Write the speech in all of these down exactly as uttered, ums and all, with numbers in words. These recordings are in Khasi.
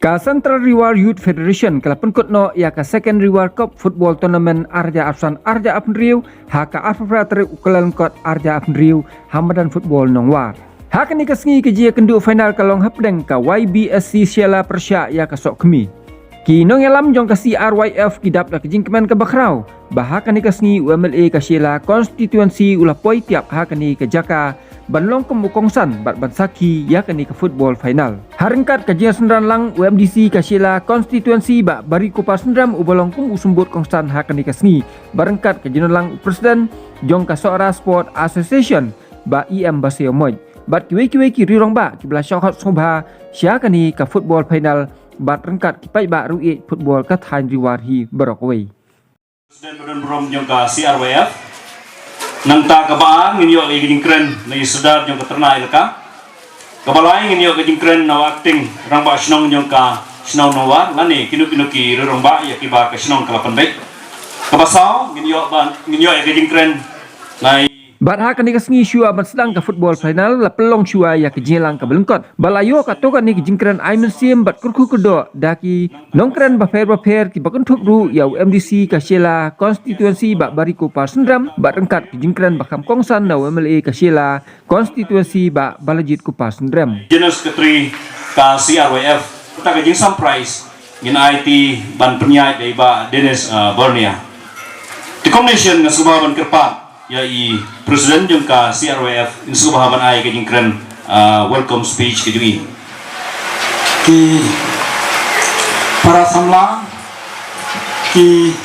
Ka Central Ri War Youth Federation ka la pynkut noh ïa ka Second Ri War Cup Football Tournament ar hajar arphew san ar hajar arphew hynriew ha ka arphew phra tarik u Kyllalyngkot ar hajar arphew hynriew ha madan football Nongwar. Ha kane ka sngi ka jingïakynduh final ka long hapdeng ka Y B S C Shella pyrshah ïa ka Sohkhmi. Ki nongïalam jong ka C R Y F ki dap da ka jingkmen kaba khraw ba ha kane ka sngi u M L A ka Shella constituency u la poi tiap ha kane ka jaka ban long kum u kongsan bad ban sakhi ïa kane ka football final. Ha ryngkat ka jingsynran lang u M D C ka Shella constituency Bah Barikopar Syndrem uba long kum u symbud kongsan ha kane ka sngi, bad ryngkat ka jingdon lang u president jong ka Sohra Sport Association Bah E M Baseomoit bad kiwei kiwei ki rangbah kiba la shah khot sngewbha sha kane ka football final bad ryngkat ki paidbah riewieid football ka thaiñ Ri War hi baroh kawei. President ba don burom jong ka C R Y F. Nangta kaba ar ngin ïoh ïa ka jingkren na i Sordar jong ka Tyrna Elaka. Kaba lai ngin ïoh ka jingkren na u Acting Rangbah Shnong jong ka shnong Nongwar lane kino kino ki rangbah ïa kiba ka shnong ka la pynbeit. Kaba saw ngin ïoh ba ngin ïoh ïa ka jingkren na i Bad ha kane ka sngi shuwa ban sdang ka football final la pynlong shuwa ïa ka jingïalang kaba lyngkot. Bad la ïoh katto katne ka jingkren ai mynsiem bad kyrkhu kyrdoh da ki nongkren bapher bapher kiba kynthup ruh ïa u M D C ka Shella constituency Bah Barikopar Syndrem bad ryngkat ka jingkren ba kham kongsan na u M L A ka Shella constituency Bah Balajied Kopar Syndrem. General Secretary ka C R Y F. Kata ka jingsamprai ngin aiti ban pynïaid da i Bah Dennis, uh, Bornia. Te kum nation nga sngewbha ban kyrpad ïa i president jong ka C R Y F, ngin sngewbha ban ai ka jingkren, uh, welcome speech ka jong i. Ki para samla, ki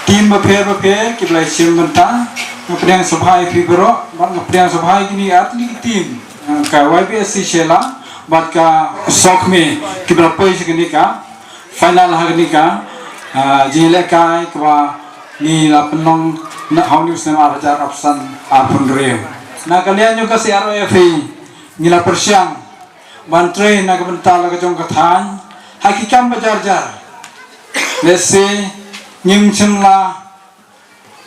team bapher bapher kiba la shim bynta, nga pdiang sngewbha ïa phi baroh bad nga pdiang sngewbha ïa kine ar tylli ki team, uh, ka Y B S C Shella bad ka Sohkhmi kiba la poi sha kane ka final ha kane ka, ah, jingïalehkai kaba ngi la pynlong na ha une u snem ar hajar arphew san arphew hynriew. Na ka liang jong ka C R Y F hi ngi la pyrshang ban trei na ka bynta la ka jong ka thaiñ ha ki kam ba jar jar. Lehse ngim shym la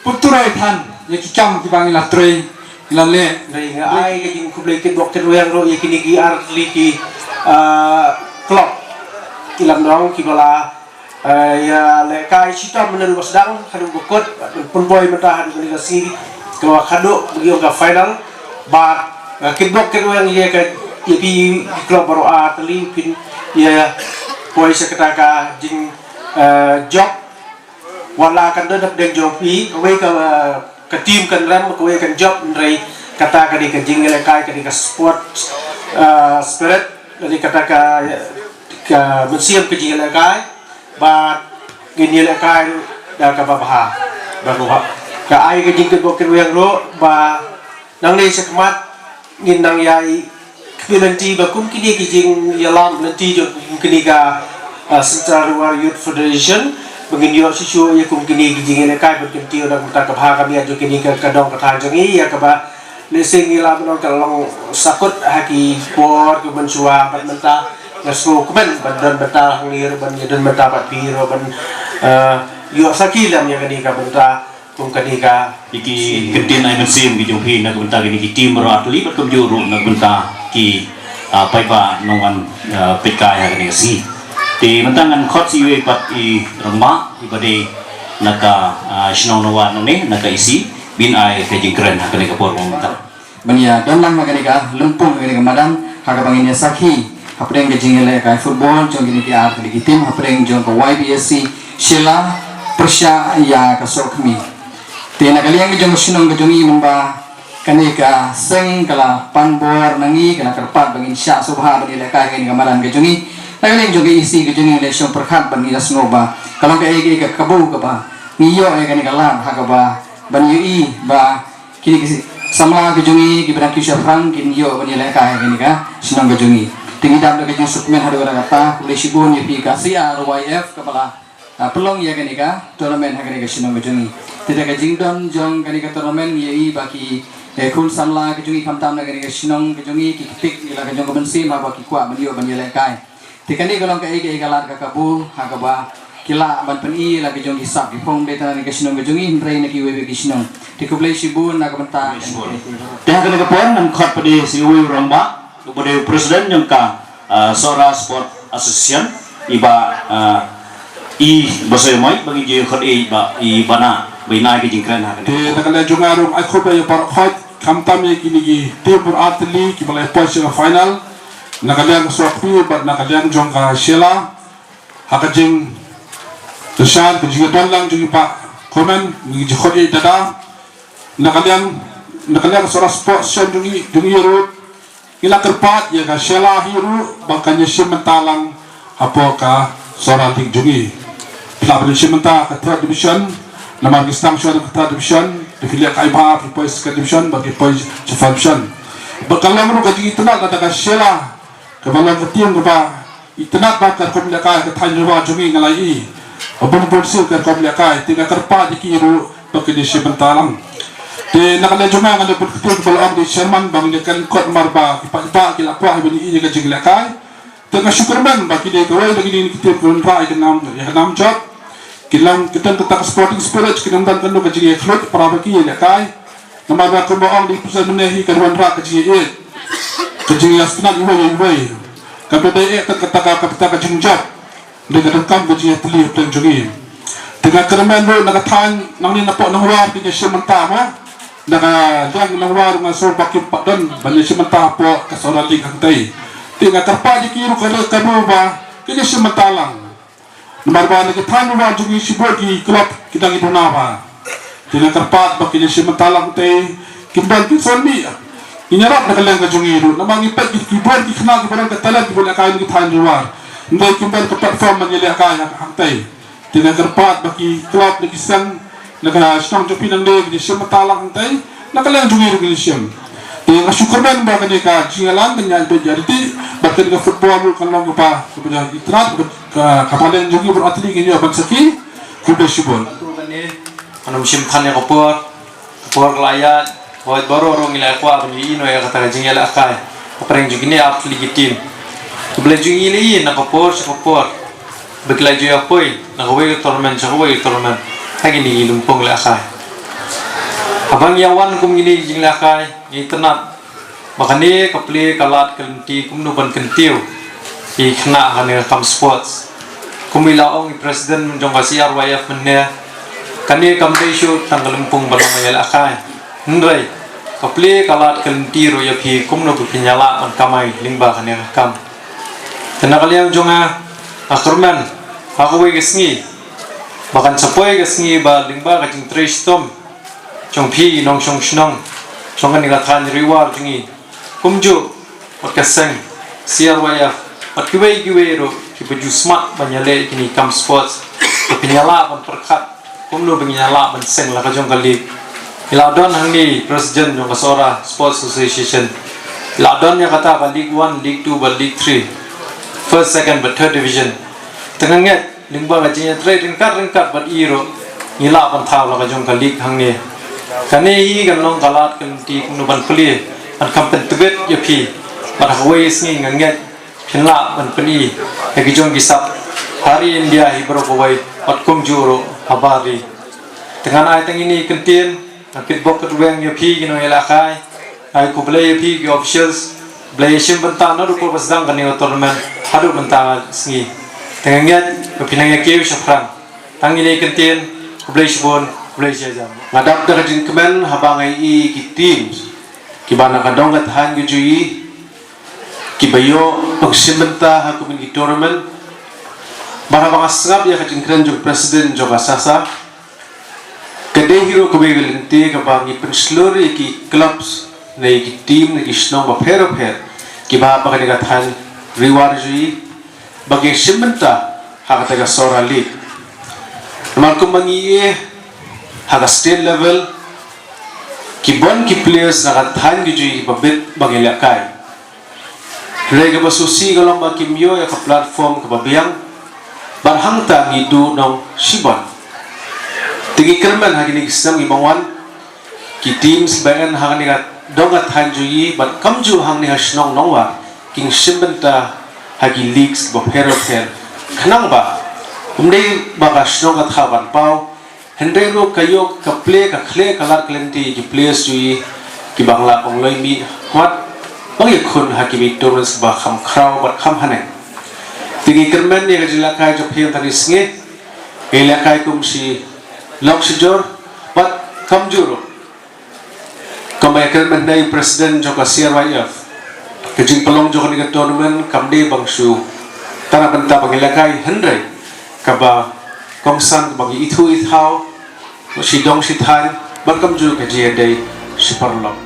pyntrei than ïa ki kam kiba ngi la trei ngi la leh. Nga ai ka jingkhublei kitbok kitrwiang ruh ïa kine ki ar tylli ki, ah, club ki Lamdong kiba la, ah, ïalehkai shitom mynta ruh ba sdang haduh ba kut, pynboi mynta haduh kane ka sngi kaba khadduh ba ki ong ka final. Bad nga kitbok kitrwiang ïa ka, ïa ki club baroh ar tylli phin ïa poi sha kata ka jing, ah, jop. Wat la kan don hapdeng jong phi, kawei ka, ka team kan rem, kawei kan jop, hynrei kata ka dei ka jingïalehkai, ka dei ka sport, ah, spirit, ka dei kata ka, ka mynsiem ka jingïalehkai, bad ngin ïalehkai da kaba bha, ba ruh ka ai ka jingkitbok kitrwiang ruh, ba nangne shakhmat ngin nang ïai kyrmen lynti ba kum kine ki jingïalam lynti jong kum kine ka, ah, Central Ri War Youth Federation, ba ngin ïoh shuh shuh ïa kum kine ki jingïalehkai ban kyntiew na ka bynta ka bha ka miat jong kine ka, ka dong ka thaiñ jong ngi ïa kaba lehse ngi la ban ong ka long sakut ha ki por kiba mynshuwa bad mynta nga sngewkmen ban don bynta hangne ruh ban ïadon bynta bad phi ruh ban, ah, ïoh sakhi lem ïa kane ka bynta. Kum kane ka, ïa ki kyntien ai mynsiem ki jong phi na ka bynta kine ki team baroh ar tylli bad kumjuh ruh na ka bynta ki, ah, paidbah nongwan, ah, peitkai ha kane ka sngi. Te mynta ngan khot sa iwei pat i rangbah iba dei na ka, ah, shnong Nongwar nangne na ka E C, ba in ai ka jingkren ha kane ka por mynta. Ban ïa don lang ha kane ka lympung ha kane ka madan ha kaba ngin ïa sakhi hapdeng ka jingïalehkai football jong kine ki ar tylli ki team hapdeng jong ka Y B S C Shella pyrshah ïa ka Sohkhmi. Te na ka liang ka jong ka shnong ka jong i mynba kane ka seng ka la pan bor na ngi, ka la kyrpad ba ngin shah sngewbha ban ïalehkai ha kane ka madan ka jong i. Na ka liang jong ka E C ka jong i la shong pyrkhat bad ngi la sngewbha ka long kaei kaei ka kabu kaba ngi ïoh ïa kane ka lad ha kaba ban ïohi ba kine ki samla ki jong i kiba dang kiew shaphrang kin ïoh ban ïalehkai ha kane ka shnong ka jong i. Te ngi dap da ka jingsngewkmen haduh katta katta, khublei shibun ïa phi ka C R Y F kaba la, ah, pynlong ïa kane ka tournament ha kane ka shnong ka jong i. Te da ka jingdon jong kane ka tournament ngi ïohi ba ki, eh, khun samla ki jong i khamtam na kane ka shnong ka jong i ki ktik ïa la ka jong ka mynsiem haba ki kwah ban ïoh ban ïalehkai. Te kane ka long kaei kaei ka lad ka kabu ha kaba ki lah ban pyni la ki jong ki sap ki phong, dei tang na ka shnong ka jong i hynrei na kiwei pat ki shnong. Te khublei shibun na ka bynta. Te ha kane ka por ngan khot pat ïa uwei u rangbah uba dei u president jong ka, ah, Sohra Sport Association. I ba, ah, i ba soi mai ba ngi ju khot i ba i bana ba i nai ki jingkren ha kane. Te na ka liang jong nga ruh ai khublei ïa para khot khamtam ïa kine ki team bor artylli ki ba la poi sha final. Na ka liang ka Sohkmie bad na ka liang jong ka Shella ha ka jingkyrshan ka jingdon lang jong i pa Komen ngi ju khot i dada. Na ka liang na ka liang ka Sohra Sports Station jong i jong i ruh. Ngi la kyrpad ïa ka Shella hi ruh ba kan ïashim bynta lang hapoh ka Sohra League jong i. Phi lah ban ïashim bynta ka third division, namar ngi sdang shuwa ka third division, te ki leh kai bha ki poi second division bad ki poi sha first division. Bad ka long ruh ka jingitynnad na ka Shella kaba long ka team kaba itynnad bha ka rukom lehkai ka thaiñ Ri War jong ngi, nga la ïohi. Bun bun sien ka rukom lehkai, te nga kyrpad ïa ki ruh ba kin ïashim bynta lang. Te na ka liang jong nga nga la bud ktien ba la ong da i chairman ba ngin ïa kren kot namar ba ki paidbah ki la kwah ban ïohi ïa ka jinglehkai. Te nga shu kyrmen ba kine kawei na kine ki team ki wanrah ïa ka nam, ïa ka nam jop. Ki long ki don kata ka sporting spirit, ki nang don kano ka jingïakhluit para ba ki ïalehkai. Namar ba kumba ong da i President mynne hi, ka wanrah ka jingïaieit, ka jingïasynei iwei ïa iwei. Ka ba dei eh kata ka, kata ka jingjop. Dei ka donkam ka jingïatylli hapdeng jong ngi. Te nga kyrmen ruh na ka thaiñ nangne na poh Nongwar ki ïashim bynta mo. Na ka liang Nongwar nga sngew ba kim pat don ban ïashim bynta hapoh ka Sohra League hangtei. Te nga kyrpad ïa ki ruh ka leh ka ruh ba kin ïashim bynta lang. Namar ba na ki thaiñ Nongwar jong ngi shibun ki club ki dang ïaduna bha. Te nga kyrpad ba kin ïashim bynta lang te kim don ki son mih. Ngin ïarap na ka liang ka jong ngi ruh namar ngi peit ki, ki bun ki khynnah ki ba don ka talent ki ba lehkai na ki thaiñ Nongwar. Hynrei kim don ka platform ban ïalehkai hangtei. Te nga kyrpad ba ki club na ki seng na ka shnong jong phi nangne kin ïashim bynta lang hangtei, na ka liang jong ngi ruh kin ïashim. Te nga shu kyrmen ba kane ka jingïalang kan ïaid beit ïaid lynti bad kane ka football ruh kan long kaba, kaba itynnad, kaba, kaba liang jong ngi bor artylli kin ïoh ban sakhi. Khublei shibun. Ngan ym shim than ïa ka por. Ka por ka la ïaid, hooid baroh ruh ngi la kwah ban ïohi noh ïa kata ka jingïalehkai hapdeng jong kine artylli ki team. Khublei jong ngi la ïohi na ka por sha ka por ba ki la ju ïapoi na kawei ka tournament sha kawei ka tournament ha kine ki lympung lehkai. Haba ngi ïa wan kum kine ki jinglehkai ngi itynnad ba kane ka plie ka lad ka lynti kumno ban kyntiew ïa ki khynnah ha kane ka kam sports. Kum i la ong i president jong ka C R Y F mynne, kane kam dei shuh tang ka lympung ba long ïalehkai. Hynrei ka plie ka lad ka lynti ruh ïa phi kumno ba phin ïalah ban kamai lyngba kane ka kam. Te na ka liang jong nga, nga kyrmen ha kawei ka sngi ba kan sa poi ka sngi ba lyngba ka jingtrei shitom jong phi nongshong shnong jong kane ka thaiñ Ri War jong ngi, kumjuh wat ka seng C R Y F wat kiwei kiwei ruh kiba ju smat ban ïaleh ïa kine ki kam sports, ba phin ïalah ban pyrkhat kumno ba ngin ïalah ban seng la ka jong ka league. Ngi la don hangne president jong ka Sohra Sports Association. Ngi la don ïa kata ka League One, League Two bad League Three, First, Second bad Third Division. Te nga ngeit lyngba ka jingïatrei ryngkat ryngkat bad i ruh ngi lah ban thaw la ka jong ka league hangne. Kane hi kan long ka lad ka lynti kumno ban plie ban kham pyntbit ïa phi. Bad ha kawei ka sngi nga ngeit phin lah ban pyni ïa ki jong ki sap ha ri India hi baroh kawei bad kumjuh ruh ha bar ri. Te ngan ai tang ine i kyntien, ngan kitbok kitrwiang ïa phi ki nongïalehkai. Ai khublei ïa phi ki officials, Blei ïashim bynta naduh por ba sdang kane ka tournament haduh mynta ka sngi. Te nga ngeit ba phin nang ïa kiew shaphrang. Tang ine i kyntien, khublei shibun, khublei shihajar. Nga dap da ka jingkmen haba nga ïohi ki teams kiba na ka dong ka thaiñ ka jong ngi kiba ïoh ban shim bynta ha kum ki tournament. Bad haba nga sngap ïa ka jingkren jong president jong ka SASA, ka dei hi ruh kawei ka lynti kaba ngi pynshlur ïa ki clubs ne ïa ki team ne ki shnong bapher bapher kiba hap ha kane ka thaiñ Ri War jong ngi ba ki shim bynta ha kata ka Sohra League. Namar kumba ngi ïohi ha ka state level ki bun ki players na ka thaiñ ka jong ngi kiba bit ba ngi lehkai. Hynrei kaba sngewsih ka long ba kim ïoh ïa ka platform kaba biang bad hangta ngi duhnong shibun. Te ngi kyrmen ha kine ki snem kiba wan ki teams ba yn ha kane ka dong ka thaiñ jong ngi bad kumjuh hangne ha shnong Nongwar kin shim bynta ha ki leagues bapher bapher. Khnang ba ym dei ba ka shnong ka thaw ban paw, hynrei ruh ka ïoh ka plie ka khleh ka lad ka lynti ki players jong ngi kiba ngi lah ban loi mih wat ban ïakhun ha ki tournaments ba kham khraw bad kham haneng. Ngi kyrmen ïa ka jingïalehkai jong phi tang shi sngi. Ngi ïalehkai kum shi lok shi jor bad kumjuh ruh. Kumba ïakren mynne u president jong ka C R Y F, ka jingpynlong jong kane ka tournament kam dei ban shu tang na bynta ba ngi ïalehkai, hynrei kaba kongsan kaba ngi ithuh ithaw, shi dong shi thaiñ, bad kumjuh ka jingïadei shi paralok.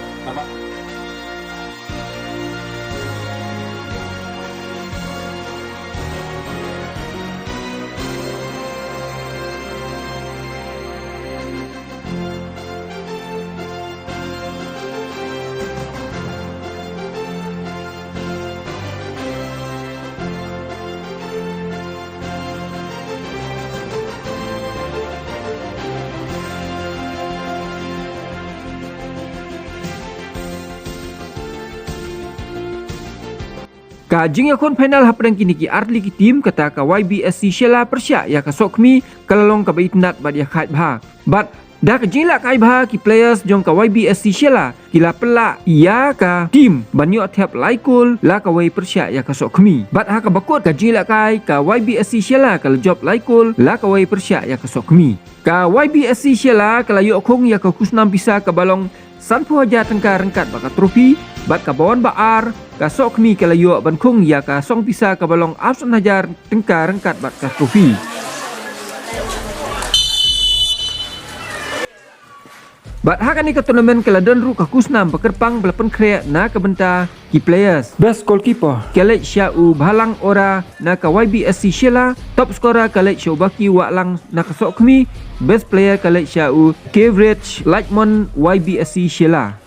Ka jingïakhun final hapdeng kine ki artylli ki team, kata ka Y B S C Shella pyrshah ïa ka Sohkhmi, ka la long kaba itynnad bad ïakhaid bha. Bad da ka jingïalehkai bha, ki players jong ka Y B S C Shella ki la pynlah ïa ka team ban ïoh thep lai kol la kawei pyrshah ïa ka Sohkhmi. Bad ha kaba kut ka jingïalehkai, ka Y B S C Shella ka la jop lai kol la kawei pyrshah ïa ka Sohkhmi. Ka Y B S C Shella ka la ïoh khung ïa ka khusnam pisa kaba long sanphew hajar tyngka ryngkat bad ka trophy, bad kaba wan ba ar, ka Sohkhmi ka la ïoh ban khung ïa ka song pisa kaba long arphew san hajar tyngka ryngkat bad ka trophy. Bad ha kane ka tournament ka la don ruh ka khusnam ba kyrpang ba la pynkhreh na ka bynta ki players. Best goalkeeper ka leit sha u Bhalang Ora na ka Y B S C Shella, top scorer ka leit sha u Baki Wahlang na ka Sohkhmi, best player ka leit sha u Kevrich Lightmon, Y B S C Shella.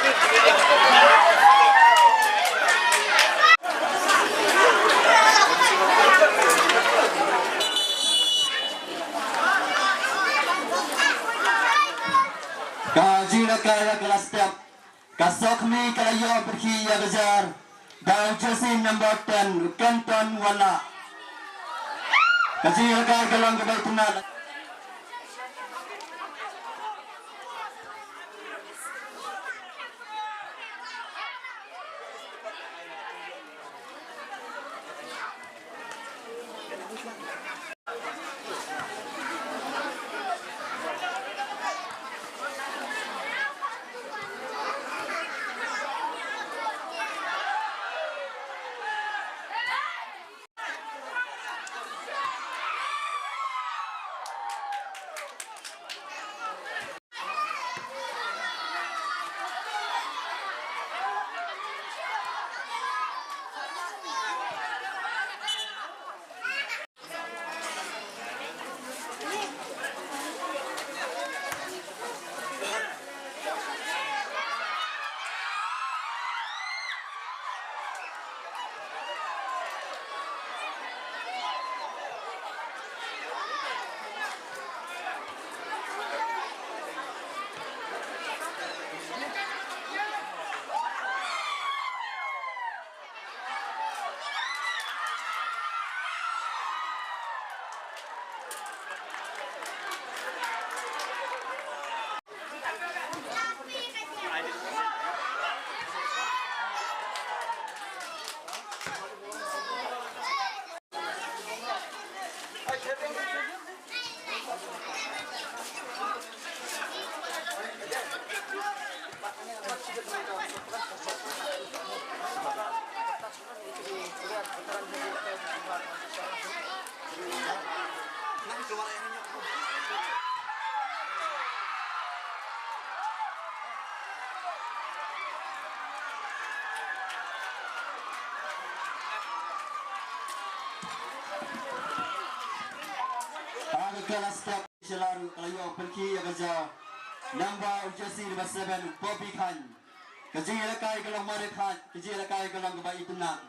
Ka jingïalehkai ha ka la step. Ka sokmi ka la ïoh pyrkhih ïa ka jar da u jersey number ten, u Kenton Wanlad. Ka jingïalehkai ka long kaba itynnad. Ka la step. Sha la ruh ka la ïoh pynkhih ïa ka jaw. Number u jersey number seven, Bobby Khan. Ka jingïalehkai ka long mareh khat, ka jingïalehkai ka long kaba itynnad.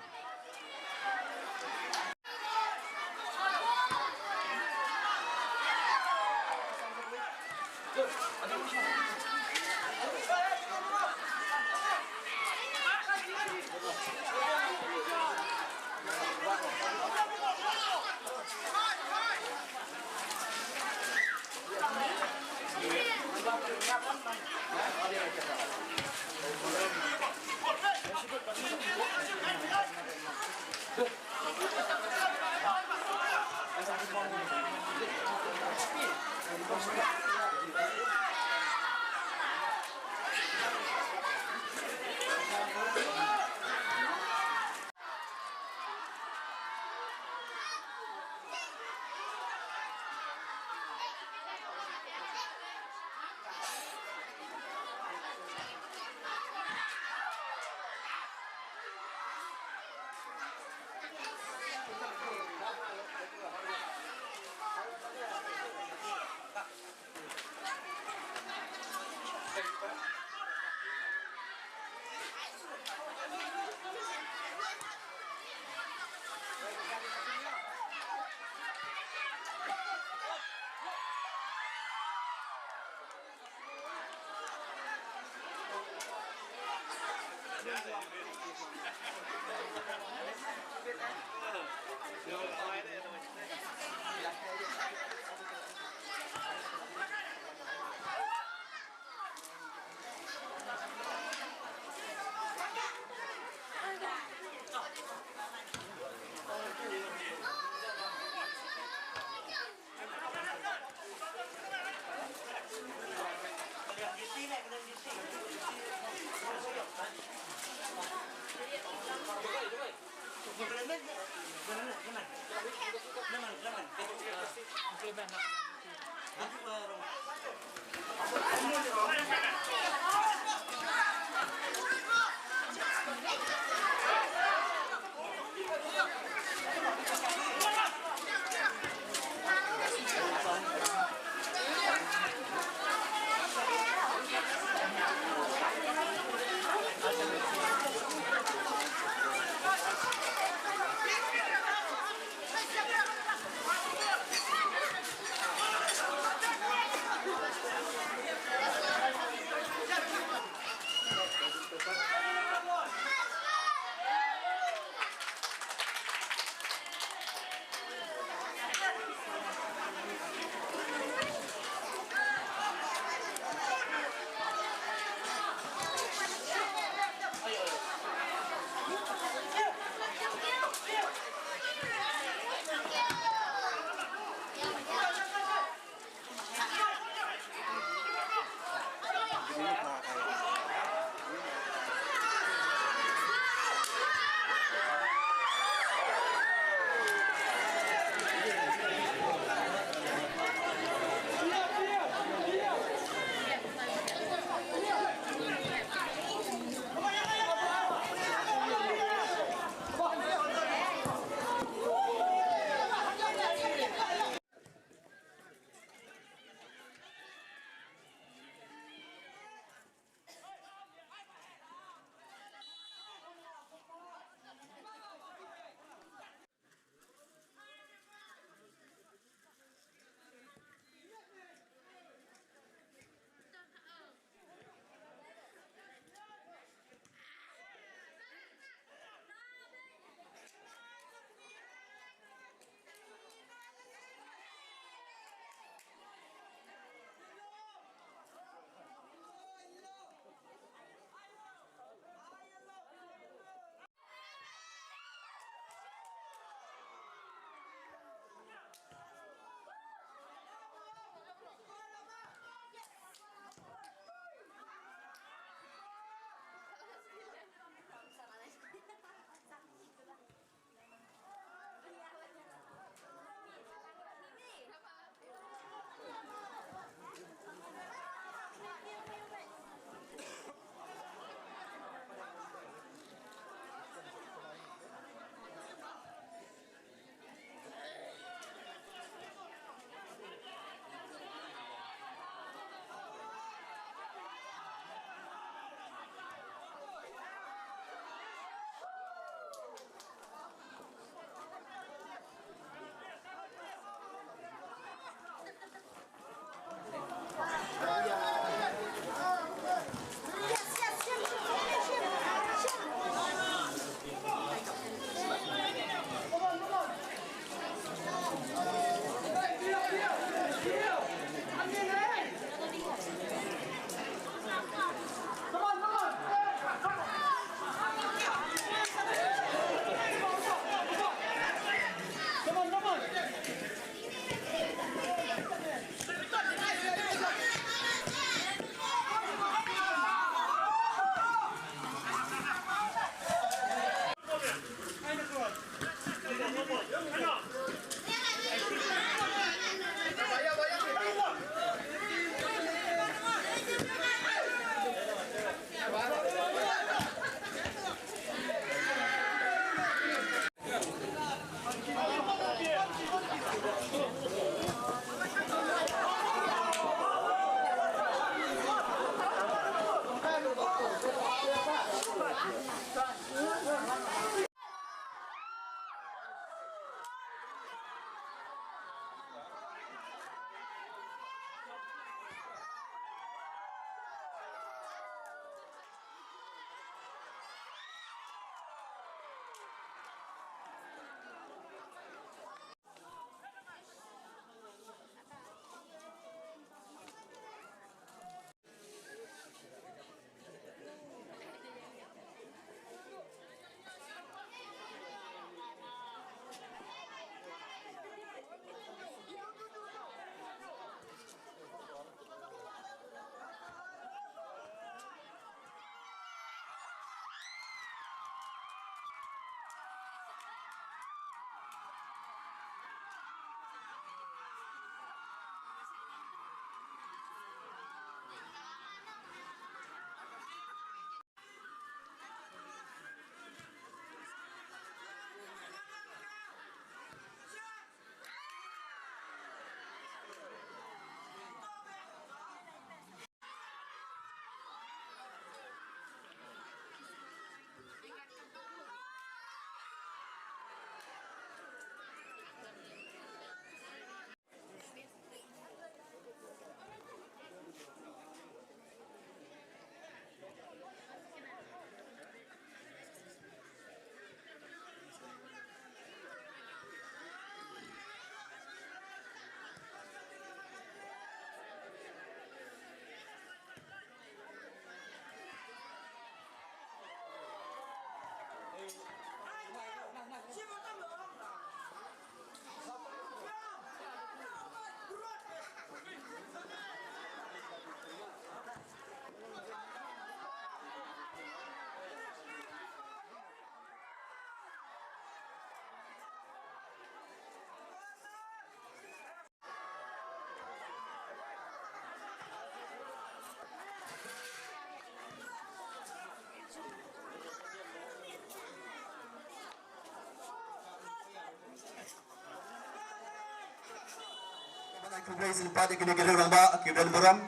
Khublei shisien pat ïa kine ki riew rangbah kiba don burom.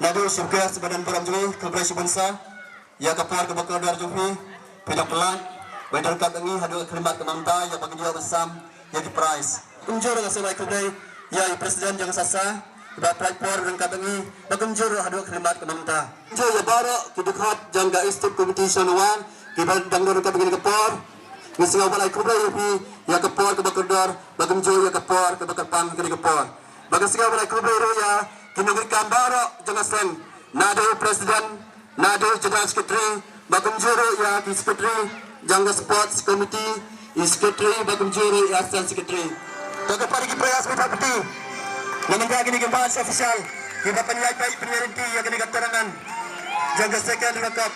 Naduh sha ki ba don burom jong ngi, khublei shibun sa ïa ka por kaba kordor jong phi. Phi dang pyllait, ba don ryngkat ngi haduh ka khyllipmat ka mynta ïa ba ngin ïoh ban sam ïa ki prize. Kumjuh ruh nga sngewbha khublei ïa i president jong ka SASA ba pynlait por ryngkat ngi, ba kumjuh ruh haduh ka khyllipmat ka mynta. Kumjuh ïa baroh ki dkhot jong ka executive committee sha nongwan kiba dang don ryngkat ngi kane ka por. Nga sngewbha ban ai khublei ïa phi ïa ka por kaba kordor, ba kumjuh ïa ka por kaba kyrpang kane ka por. Ba nga sngewbha ban ai khublei ruh ïa ki nongkyrkhu baroh jong ka seng, naduh president, naduh general secretary, ba kumjuh ruh ïa ki secretary jong ka sports committee, i secretary, ba kumjuh ruh ïa assistant secretary. To ka pari ki prayers ba pati. Namar kine ki match official kiba pynïaid ba pynïaid ïa kane ka tournament jong ka second Red Cup.